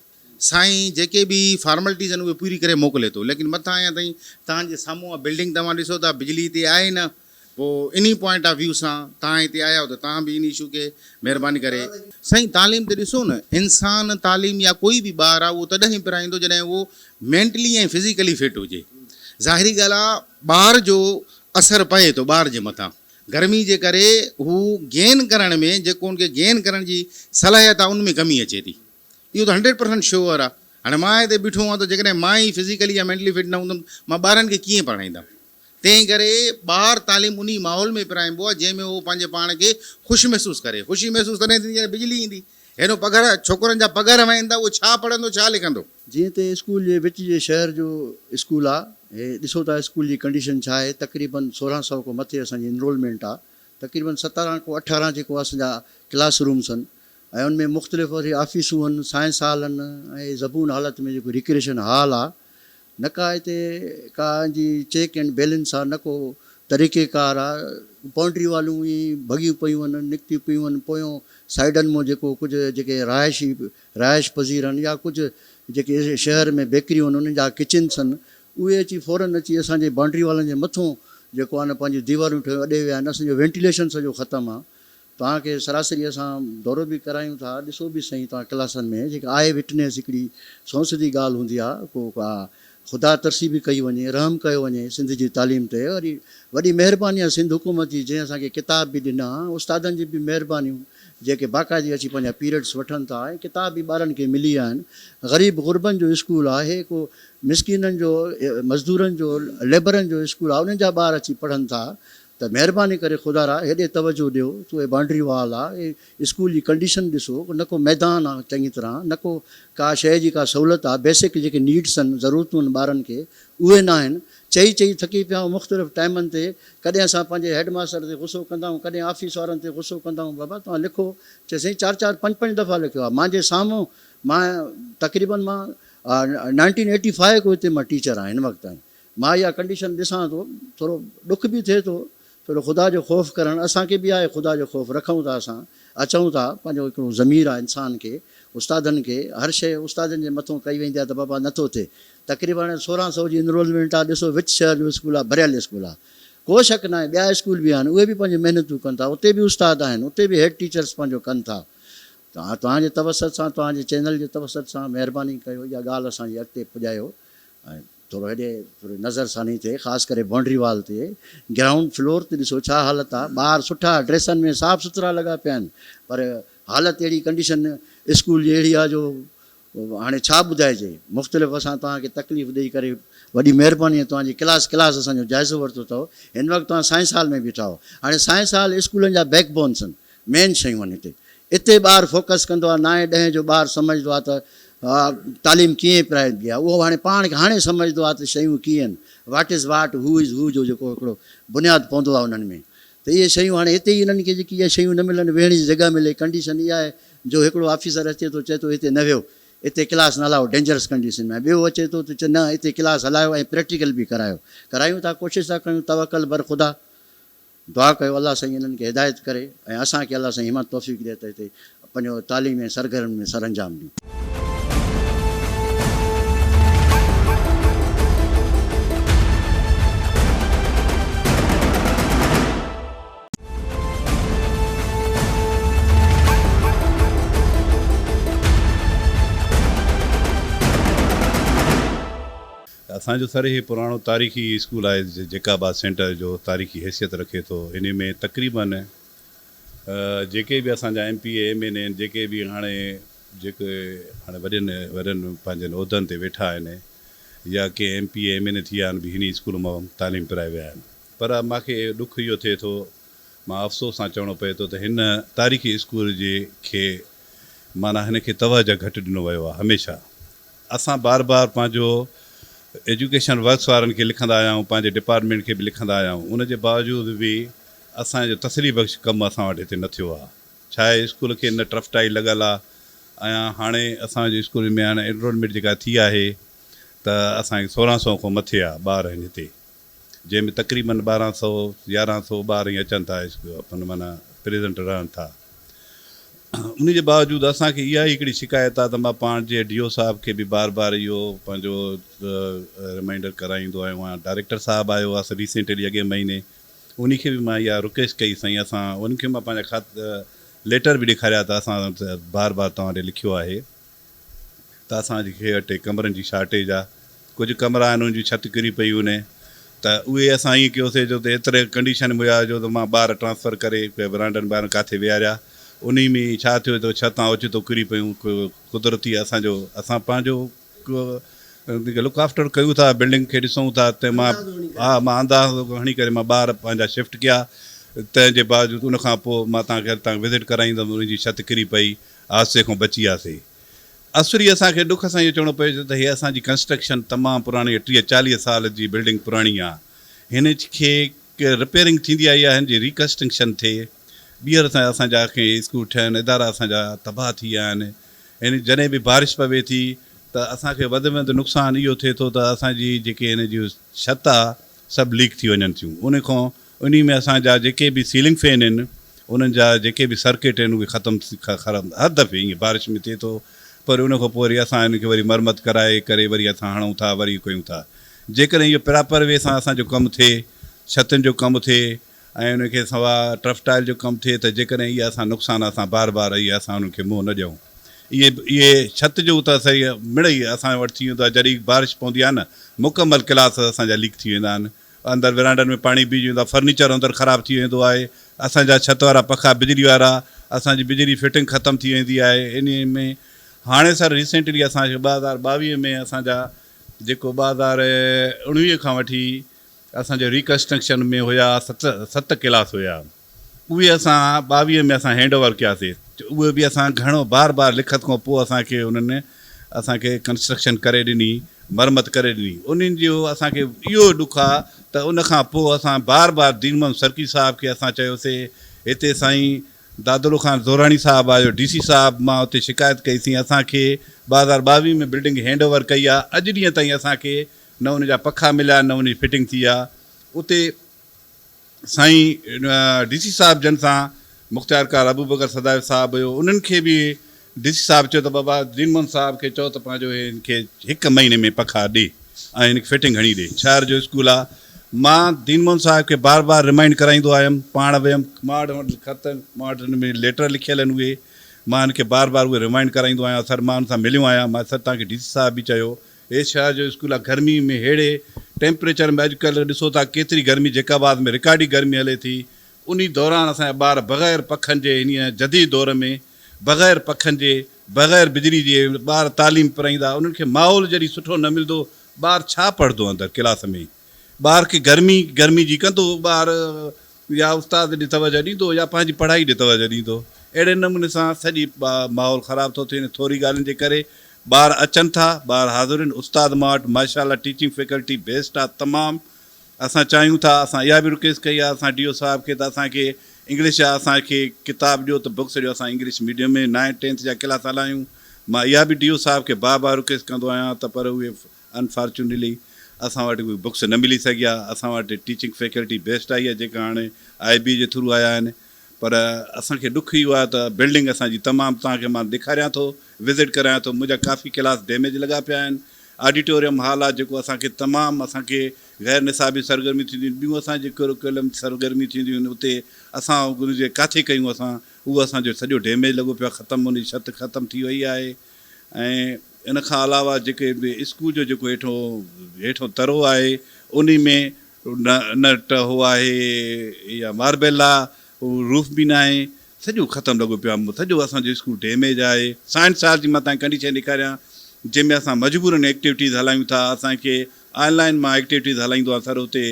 سائين جيڪي به فارملٽيز آهن اهي پوري ڪري موڪلي ٿو ليڪن مٿان اڃا تائين توهان جي سامهون اها بلڊنگ توهان ڏسو ٿا بجلي هتي آهي نه پوء انهي پوائنٽ آف ويو سان توهان هتي آيا آهيو ته توهان به انهي اشو کي مهرباني ڪري سائين تعليم ته ڏسو نه انسان تعليم يا ڪوئي به ٻار آهي اهو تڏهن پرائيندو جڏهن اهو مينٽلي ۽ فزيڪلي فٽ هجي ظاهري ڳالهه آهي ٻار جو اثر پئي ٿو ٻار جي مٿان گرمي جي ڪري هو گين ڪرڻ ۾ جيڪو ان کي گين ڪرڻ جي صلاحيت آهي ان ۾ ڪمي اچي ٿي اهو ته هنڊريڊ پرسنٽ شوئر آهي. هاڻي مان هتي بيٺو هئان ته جيڪڏهن مان ئي فزيڪلي يا مينٽلي فٽ نه هوندم مان ٻارن کي ڪيئن پڙهائيندم. تنهن ڪري ٻار تعليم انهي ماحول ۾ پرائبو آهي جنهن ۾ هو پنهنجي پاڻ کي خوش محسوس ڪري. خوشي محسوس تڏهن ٿيندي جڏهن بجلي ايندي. هيڏو پگهر ڇوڪرن جا پگهر وهن ٿا اهو ڇا پڙهندو ڇا لکندو. جيئن ته اسڪول جي وچ جي شهر جو اسڪول آ هي ڏسو ٿا اسڪول جي ڪنڊيشن ڇا آهي تقريبن 16 سئو کان مٿي اسان جي انرولمينٽ آ تقريبن 17 کان 18 جيڪو اسان جا ڪلاس رومس آهن ۽ ان ۾ مختلف وري آفيسون هن، سائنس هال هن ۽ زبون حالت ۾ جيڪو ريڪريشن هال آ، نه ڪا هتي ڪا ان جي چيڪ اينڊ بيلنس آ، نه ڪو طريقي ڪار آ، بائونڊري والون ائين ئي ڀڳيون پيون هن، نڪتيون پيون هن، پويون سائيڊن مون جيڪو ڪجهه جيڪي رهائشي رهائش پذير هن يا ڪجهه جيڪي شهر ۾ بيڪريون هن انهن جا ڪچنس هن، اهي اچي فورن اچي اسان جي بائونڊري والن جي مٿون جيڪو آ نه پنهنجون ديوارون ٺهيون اڏي ويا آهن، اسان جو وينٽيليشن سڄو ختم آ، توهان کي سراسري اسان دورو به ڪرايون ٿا ڏسو به سهي توهان ڪلاسن ۾ جيڪا آء وٽنيس هڪڙي سون سڌي ڳالهه هوندي آ ڪو ڪا خدا ترسي به ڪئي وڃي رحم ڪيو وڃي سنڌ جي تعليم تي وري وڏي مهرباني آ سنڌ حڪومت جي جنهن اسان کي ڪتاب به ڏنا استادن جي به مهربانيون جيڪي باقاعدي اچي پنهنجا پيريڊس وٺن ٿا ۽ ڪتاب به ٻارن کي ملي ويا آهن غريب غربن جو اسڪول آ هي ڪو مسڪينن جو مزدورن جو ليبرن جو اسڪول آ انهن جا ٻار اچي پڙهن ٿا ته مهرباني ڪري خدارا هيڏي توجه ڏيو تو هي بانڊري وال آ هي اسڪول جي ڪنڊيشن ڏسو نه ڪو ميدان آ چڱي طرح نه ڪو ڪا شيء جي ڪا سهولت آ بيسڪ جيڪي نيڊس آهن ضرورتون آهن ٻارن کي اهي نه آهن چئي چئي ٿڪي پيا آهيون مختلف ٽائمن تي ڪڏهن اسان پنهنجي هيڊ ماستر تي غصو ڪندا آهيون ڪڏهن آفيس وارن تي غصو ڪندا آهيون بابا توهان لکو چي سائين چار چار پنج پنج دفعا لکيو آ مانجي سامهون مان تقريبن مان 1985 کان هتي مان ٽيچر آهيان هن وقت تائين مان اها ڪنڊيشن ڏسان ٿو ٿورو ڏک به ٿئي ٿو ٿورو خدا جو خوف ڪرڻ اسان کي به آهي خدا جو خوف رکون ٿا اسان اچون ٿا پنهنجو هڪڙو ضمير آهي انسان کي استادن کي هر شيء استادن جي مٿون ڪئي ويندي آهي ته بابا نٿو ٿئي تقريبن هاڻي 16 سئو جي انرولمينٽ آهي ڏسو وچ شهر جو اسڪول آهي ڀريل اسڪول آهي ڪو شڪ ناهي ٻيا اسڪول به آهن اهي به پنهنجي محنتون ڪن ٿا اتي به استاد آهن اتي به هيڊ ٽيچرس پنهنجو ڪن ٿا توهان توهان جي توسط سان توهان جي چينل جي توسط سان مهرباني ڪيو اها ڳالهه اسان جي اڳتي پڄايو ۽ ٿورو هيڏي ٿوري نظر ثاني ٿئي خاص ڪري بائونڊري وال تي گرائونڊ فلور تي ڏسو ڇا حالت آ ٻار سٺا ڊريسن ۾ صاف سٿرا لڳا پيا آهن پر حالت اهڙي ڪنڊيشن اسڪول جي اهڙي آ جو هاڻي ڇا ٻڌائجي مختلف اسان توهان کي تڪليف ڏئي ڪري وڏي مهرباني آ توهان جي ڪلاس ڪلاس اسان جو جائزو ورتو اٿو هن وقت توهان سائنس هال ۾ بيٺا آهو هاڻي سائنس هال اسڪولن جا بيڪ بونس آهن مين شيون آهن هتي. اتي ٻار فوڪس ڪندو آهي نائين ڏهين جو ٻار سمجهندو آهي ته تعليم ڪيئن پرائبي آهي اهو هاڻي پاڻ کي هاڻي سمجهندو آهي ته شيون ڪيئن آهن what is what who is who جو جيڪو هڪڙو بنياد پوندو آهي انهن ۾ ته اهي شيون هاڻي هتي ئي انهن کي جيڪي اهي شيون نه ملن ويهڻ جي جڳهه ملي ڪنڊيشن اها آهي جو هڪڙو آفيسر اچي ٿو چئي ٿو هتي نه ويهو هتي ڪلاس نه هلايو ڊينجرس ڪنڊيشن ۾ آهي ٻيو اچي ٿو ته چئي نه هتي ڪلاس هلايو ۽ پريڪٽيڪل به ڪرايو ڪرايون ٿا ڪوشش ٿا ڪيون توڪل بر خدا دعا ڪيو الله سائين انهن کي هدايت ڪري ۽ اسان کي الله سائين همت توفيق ڏي ته هتي پنهنجو تعليم ۽ سرگرمين ۾ سرانجام ڏيون. اسان جو سر هي پراڻو تاريخي اسڪول آهي جيڪب آباد سينٽر جو تاريخي حيثيت رکي ٿو انهي ۾ تقريبن جيڪي به اسان جا M P A M N A آهن جيڪي به هاڻي جيڪي هاڻي وڏين وڏن پنهنجن عهدن تي ويٺا آهن يا ڪي M P A M N A ٿي ويا آهن به هني اسڪول مان تعليم پرائي ويا آهن پر مان کي ڏک اهو ٿئي ٿو مان افسوس سان چوڻو پئي ٿو ته هن تاريخي اسڪول جي کي معنيٰ هن کي توجه گهٽ ڏنو ويو آهي هميشه اسان بار بار پنهنجو ايجوڪيشن ورڪس وارن کي لکندا آيا آهيون پنهنجي ڊپارٽمينٽ کي به لکندا آيا آهيون ان جي باوجود به اسان جو تسلي بخش ڪم اسان وٽ هتي نه ٿيو آهي ڇا آهي اسڪول کي نه ٽرف ٽائي لڳل آهي ۽ هاڻي اسان جي اسڪول ۾ هاڻي انرولمينٽ جيڪا ٿي آهي ته اسان کي 16 سئو کان مٿي آهي ٻار آهن هتي. جنهن ۾ تقريبن 1200 1100 ٻار ائين اچن ٿا معنيٰ پريزنٽ رهن ٿا. ان جي باوجود اسان کي اها ئي هڪڙي شڪايت آهي ته مان پاڻ جي ڊي او صاحب کي به بار بار اهو پنهنجو ريمائنڊر ڪرائيندو آيو آهيان ڊائريڪٽر صاحب آيو آهي ريسينٽلي اڳئين مهيني انهي کي به مان اها رڪويسٽ ڪئي سائين اسان ان کي مان پنهنجا خط ليٽر به ڏيکاريا ته اسان بار بار توهان ڏي لکيو آهي. ته اسان کي وٽ ڪمرن جي شارٽيج آ ڪجهه ڪمرا آهن انهن جي ڇت ڪري پئي هوني ته اهي اسان ائين ڪيوسي جو ته ايتري ڪنڊيشن ۾ هيا جو ته مان ٻار ٽرانسفر ڪري ورانڊن ٻارن ڪاٿي ويهاريا انهي ۾ ڇا ٿيو ته ڇتان اوچتو ڪري پيون قدرتي اسان جو اسان پنهنجو لڪ آفٽر ڪيون ٿا بلڊنگ کي ڏسون ٿا ته مان ها مان اندازو هڻي ڪري مان ٻار پنهنجا شفٽ ڪيا تنهن جي باوجود ان کان پوء مان توهان کي توهان کي وزٽ ڪرائيندم انهي جي ڇت ڪري پئي حادثي کان بچي وياسي. اسري اسان کي ڏک سان اهو چوڻو پيو ته هي اسان جي ڪنسٽرڪشن تمام پراڻي آهي 30 40 سال جي بلڊنگ پراڻي آهي هن کي رپيئرنگ ٿيندي آئي آهي هن جي ريڪنسٽرڪشن ٿئي ٻيهر سان اسان جا ڪي اسڪول ٺهن ادارا اسان جا تباهه ٿي ويا آهن هن جڏهن به بارش پوي ٿي ته اسان کي وڌ ۾ وڌ نقصان اهو ٿئي ٿو ته اسان جي جيڪي هن جي ڇت آهي سڀ ليڪ ٿي وڃن ٿيون ان کان انهي ۾ اسان جا جيڪي به سيلنگ فين آهن انهن جا جيڪي به سرڪٽ آهن اهي ختم خراب هر دفعي ائين بارش ۾ ٿئي ٿو پر ان کان پوء وري اسان انهن کي وري مرمت ڪرائي ڪري وري اسان هڻون ٿا وري ڪيون ٿا جيڪڏهن اهو پراپر وي سان اسان جو ڪم ٿئي ڇتن جو ڪم ٿئي ۽ ان کي سوا ٽرف ٽائل جو ڪم ٿئي ته جيڪڏهن اهي اسان نقصان اسان بار بار اهي اسان انهن کي منهن نه ڏيون اهي اهي ڇت جو ته صحيح مڙئي اسان وٽ ٿي ويندو آهي جڏهن بارش پوندي آهي نه مڪمل ڪلاس اسان جا ليڪ ٿي ويندا آهن اندر ورانڊن ۾ پاڻي بيهجي ويندو آهي، فرنيچر اندر خراب ٿي ويندو آهي، اسان جا ڇت وارا پکا بجلي وارا اسان جي بجلي فٽنگ ختم ٿي ويندي آهي انهي ۾ هاڻي سر ريسينٽلي اسان کي 2022 ۾ اسان جا جيڪو 2019 کان وٺي اسان جو ريڪنسٽرڪشن ۾ هيا ست ڪلاس هيا. اهي اسان 22 ۾ اسان هينڊ اوور ڪياسي اهي به اسان گهڻو بار بار لکت کان پوء اسان کي انهن اسان کي ڪنسٽرڪشن ڪري ڏني مرمت ڪري ڏني انهن جو اسان کي اهو ڏک آ ته ان کان پوء اسان بار بار دين محمد سرڪي صاحب کي اسان چيوسي هتي سائين دادلو خان زوراڻي صاحب آيو ڊي سي صاحب مان اتي شڪايت ڪئي سين اسان کي 2022 ۾ بلڊنگ هينڊ اوور ڪئي آ اڄ ڏينهن تائين اسان کي نه ان جا پکا مليا نه ان جي فٽنگ ٿي آ اتي سائين ڊي سي صاحب جن سان مختيارڪار ابوبڪر سدائي صاحب هيو انهن کي به ڊي سي صاحب چيو ته بابا دين محمد صاحب کي چئو ته پنهنجو هن کي هڪ مهيني ۾ پکا ڏي ۽ هن کي فٽنگ هڻي ڏي شهر جو اسڪول آ مان دين محمد صاحب کي بار بار رمائنڊ ڪرائيندو آيم پاڻ ويم مان وٽ خط مان وٽ هن ۾ ليٽر لکيل آهن اهي مان هن کي بار بار اهي رمائنڊ ڪرائيندو آهيان سر مان هن سان مليو آهيان مان سر توهان کي ڊي سي صاحب به چيو هي شهر جو اسڪول آ گرمي ۾ ههڙي ٽيمپريچر ۾ اڄڪلهه ڏسو ٿا ڪيتري گرمي جيڪب آباد ۾ رڪارڊي گرمي هلي ٿي انهي دوران اسان جا ٻار بغير پکن جي هني جديد دور ۾ بغير پکن جي بغير بجلي جي ٻار تعليم پرائيندا انهن کي ماحول جڏهن سٺو نه ملندو ٻار ڇا پڙهندو اندر ڪلاس ۾ ٻار کي گرمي گرمي جي ڪندو ٻار يا استاد ڏي توجه ڏيندو يا پنهنجي پڙهائي ڏي توجه ڏيندو. اهڙي نموني سان سڄي ماحول خراب ٿو ٿئي ٿوري ڳالهين جي ڪري ٻار اچن ٿا ٻار حاضر آهن استاد مان وٽ ماشاء الله ٽيچنگ فيڪلٽي بيسٽ آ تمام اسان چاهيون ٿا اسان اها به رڪويسٽ ڪئي آ اسان ڊي او صاحب کي ته اسان کي انگلش جا اسان کي ڪتاب ڏيو ته بڪس ڏيو اسان انگلش ميڊيم ۾ نائين ٽينٿ جا ڪلاس هلايون مان اها به ڊي او صاحب کي بار بار رڪويسٽ ڪندو آهيان ته پر اهي انفارچونيٽلي اسان وٽ اهي بڪس نه ملي سگهيا، اسان وٽ ٽيچنگ فيڪلٽي بيسٽ آئي آهي جيڪا هاڻي آء بي جي ٿرو آيا آهن پر اسان کي ڏک اهو آهي ته بلڊنگ اسان جي تمام توهان کي مان ڏيکاريان ٿو وزٽ ڪرايان ٿو منهنجا ڪافي ڪلاس ڊيميج لڳا پيا آهن آڊيٽوريم هال آهي جيڪو اسان کي تمام اسان کي غير نصابي سرگرميون ٿينديون آهن ٻيون اسان جي ڪريڪولم سرگرميون ٿينديون آهن اتي اسان ان جي ڪاٿي ڪيون اسان اهو اسان جو سڄو ڊيميج لڳو پيو آهي ختم ان جي ڇت ختم ٿي وئي آهي ۽ ان کان علاوه جيڪي به اسڪول جو جيڪو هيٺون هيٺون ترو آهي انهي ۾ نه نه ٽهو آهي يا ماربل آ روف به ناهي سڄو ختم لڳو پيو آهي سڄو اسان جو اسڪول ڊيميج آهي سائنس هال جي مان تهان کي ڪنڊيشن ڏيکاريان جنهن ۾ اسان مجبورن ايڪٽيوٽيز هلايون ٿا اسان کي آن لائن مان ايڪٽيوٽيز هلائيندو آهيان سر اتي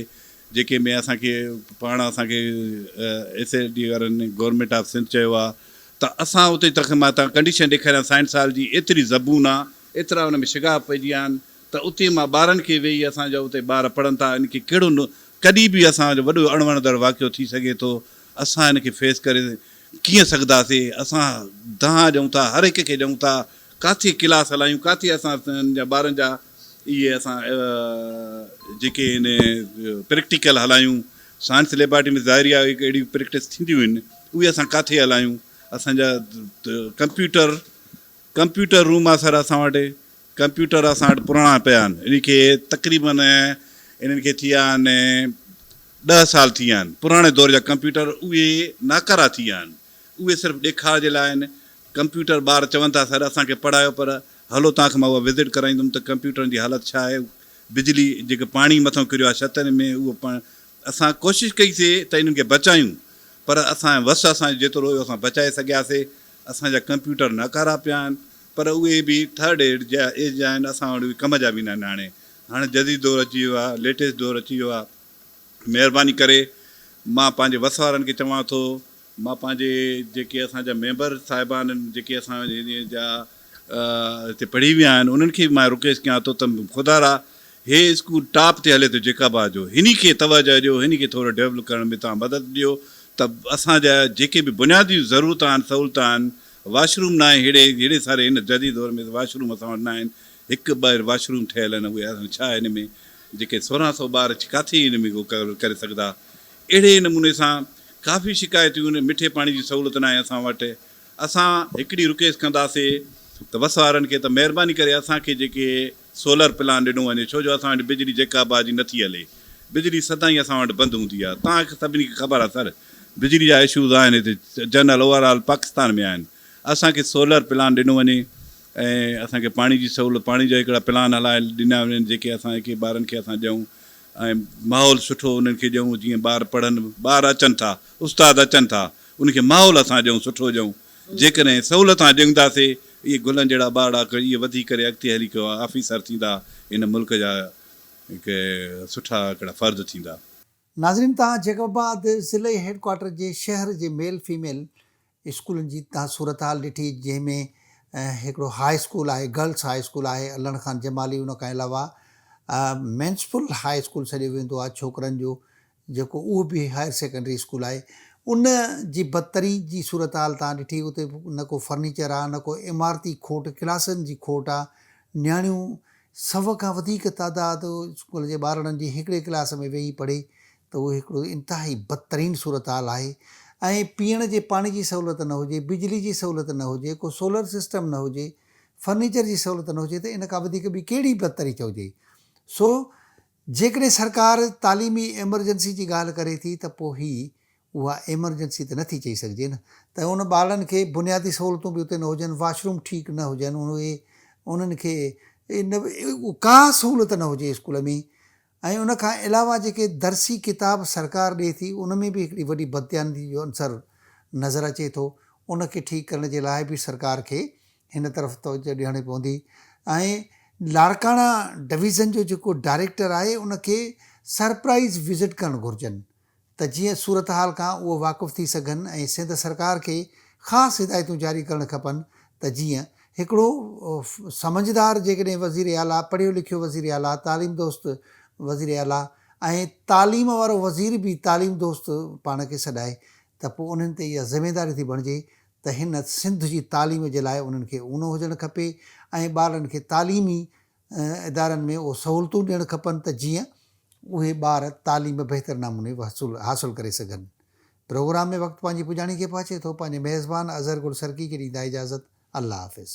جيڪي ۾ اسان کي پاڻ اسان کي ايس ايس ڊي وارن گورنمينٽ آف سنڌ چيو آ ته اسان اتي تک مان تان ڪنڊيشن ڏيکاريان سائنس هال جي ايتري زبون آ ايترا ان ۾ شگاف پئجي ويا آهن ته اتي مان ٻارن کي ويهي اسان جا اتي ٻار پڙهن ٿا ان کي ڪهڙو نه ڪڏهن به اسان جو وڏو اڻوڻندڙ واقعو ٿي سگهي ٿو اسان ان کي فيس ڪري ڪيئن سگهنداسي اسان دانهن ڏيون ٿا هر هڪ کي ڏيون ٿا ڪاٿي ڪلاس هلايون ڪاٿي اسان جا ٻارن جا اهي اسان جيڪي آهن پريڪٽيڪل هلايون سائنس ليبارٽري ۾ ظاهري آهي اهڙيون پريڪٽس ٿينديون آهن اهي اسان ڪاٿي هلايون اسان جا ڪمپيوٽر ڪمپيوٽر روم آهي سر اسان وٽ ڪمپيوٽر اسان وٽ پراڻا پيا آهن انهن کي تقريبن انهن کي ٿي ويا آهن ڏهه سال ٿي ويا آهن پراڻي دور جا ڪمپيوٽر اهي ناڪارا ٿي ويا آهن اهي صرف ڏيکار جي لاء آهن ڪمپيوٽر ٻار چون ٿا سر اسان کي پڙهايو پر هلو توهان کي مان اها وزٽ ڪرائيندم ته ڪمپيوٽرن جي حالت ڇا آهي بجلي جيڪي پاڻي مٿان ڪريو آهي ڇتن ۾ اهو پڻ اسان ڪوشش ڪئي سي ته انهن کي بچايون پر اسان وس اسان جو جيترو هيو اسان بچائي سگهياسي اسان جا ڪمپيوٽر ناڪارا پيا آهن پر اهي به ٿرڊ ايڊ جا ايج جا آهن اسان وٽ اهي ڪم جا به ناهن هاڻي هاڻي جديد دور اچي ويو آهي ليٽيسٽ دور اچي ويو آهي مهرباني ڪري مان پنهنجي وس وارن کي چوان ٿو مان پنهنجي جيڪي اسان جا ميمبر صاحبان آهن جيڪي اسان جا هتي پڙهي ويا آهن انهن کي به مان رڪويسٽ ڪيان ٿو ته خدارا هي اسڪول ٽاپ تي هلي ٿو جيڪب آباد جو هني کي توجه ڏيو هني کي ٿورو ڊيولپ ڪرڻ ۾ توهان مدد ڏيو ته اسان جا جيڪي به بنيادي ضرورت آهن سهولت آهن واش روم ناهي ههڙي ههڙي ساري هن جديد دور ۾ واش روم اسان وٽ ناهن هڪ ٻه واش روم ٺهيل آهن اهي اسان ڇا هن ۾ جيڪي 1600 ٻار ڪاٿي هن ۾ ڪري سگهندا اهڙي نموني سان ڪافي شڪايتون آهن مٺي پاڻي جي سهولت ناهي اسان وٽ اسان هڪڙي رڪويسٽ ڪنداسي ته وس وارن کي ته مهرباني ڪري اسان کي جيڪي سولر پلان ڏنو وڃي ڇو جو اسان وٽ بجلي جيڪا آباد جي نٿي هلي بجلي سدائين اسان وٽ بند هوندي آهي توهان کي سڀني کي خبر آهي سر بجلي جا اشوز آهن هتي جنرل اوور آل پاڪستان ۾ آهن اسان کي سولر پلان ڏنو وڃي ۽ اسان کي پاڻي جي سهولت پاڻي جا هڪڙا پلان هلائي ڏنا وڃن جيڪي اسان کي ٻارن کي اسان ڏيون ۽ ماحول سٺو انهن کي ڏيون جيئن ٻار پڙهن ٻار اچن ٿا استاد اچن ٿا انهن کي ماحول اسان ڏيون سٺو ڏيون جيڪڏهن سهولتان ڏينداسي اهي گلن جهڙا ٻارڙا اهي وڌي ڪري اڳتي هلي ڪو آفيسر ٿيندا هن ملڪ جا هڪ سٺا هڪڙا فرد ٿيندا. ناظرين توهان جيڪب آباد ضلعي هيڊ ڪوارٽر جي شهر جي ميل فيميل اسڪولن جي توهان صورتحال ڏٺي جنهن ۾ هڪڙو هاء اسڪول آهي گرلس هاء اسڪول آهي علڻ خان جمالي ان کان علاوه ميونسپل هاء اسڪول سڏيو ويندو آهي ڇوڪرن جو جيڪو اهو به هائر سيڪنڊري اسڪول آهي ان جي بدترين جي صورتحال توهان ڏٺي اتي نه ڪو فرنيچر آهي نه ڪو عمارتي کوٽ ڪلاسن جي کوٽ آهي نياڻيون سو کان وڌيڪ تعداد اسڪول جي ٻارڙن جي هڪڙي ڪلاس ۾ ويهي پڙهي ته اهو هڪڙو انتهائي بدترين صورتحال آهي ۽ پيئڻ جي پاڻي جي سهولت نه هجي، بجلي جي سهولت نه هجي، ڪو سولر سسٽم نه هجي، فرنيچر جي سهولت نه هجي ته ان کان وڌيڪ ٻي ڪهڙي بدتري چئجي. سو جيڪڏهن سرڪار تعليمي ايمرجنسي جي ڳالهه ڪري ٿي ته پوء هي اها ايمرجنسي ته نٿي چئي سگهجي نه ته ان ٻارڙن کي بنيادي سهولتون به اتي نه هجن، واش روم ٺيڪ نه هجن، اهي انهن کي ڪا سهولت نه هجي اسڪول ۾ ۽ ان کان علاوه جيڪي درسي ڪتاب سرڪار ڏئي ٿي ان ۾ به هڪڙي وڏي بدديانتي جو عنصر نظر اچي ٿو ان کي ٺيڪ ڪرڻ جي لاء به سرڪار کي هن طرف توجه ڏيڻي پوندي ۽ لاڙڪاڻا ڊويزن جو جيڪو ڊائريڪٽر آهي ان کي سرپرائز وزٽ ڪرڻ گهرجن ته جيئن صورتحال کان اهو واقف ٿي سگهن ۽ سنڌ سرڪار کي خاص هدايتون جاري ڪرڻ کپن ته جيئن هڪڙو سمجهدار جيڪڏهن وزير اعليٰ، پڙهيو لکيو وزير اعليٰ، تعليم دوست وزير اعليٰ ۽ تعليم وارو وزير به تعليم دوست پاڻ کي سڏائي ته پوء انهن تي اها ذميداري ٿي بڻجي ته هن سنڌ جي تعليم جي لاء انهن کي اونو هجڻ کپي ۽ ٻارڙن کي تعليمي ادارن ۾ اهو سهولتون ڏيڻ کپن ته جيئن اهي ٻار تعليم بهتر نموني حاصل ڪري سگهن. پروگرام ۾ وقت پنهنجي پڄاڻي کي پهچي ٿو. پنهنجي ميزبان اظهر گل سرڪي کي ڏيندا اجازت. الله حافظ.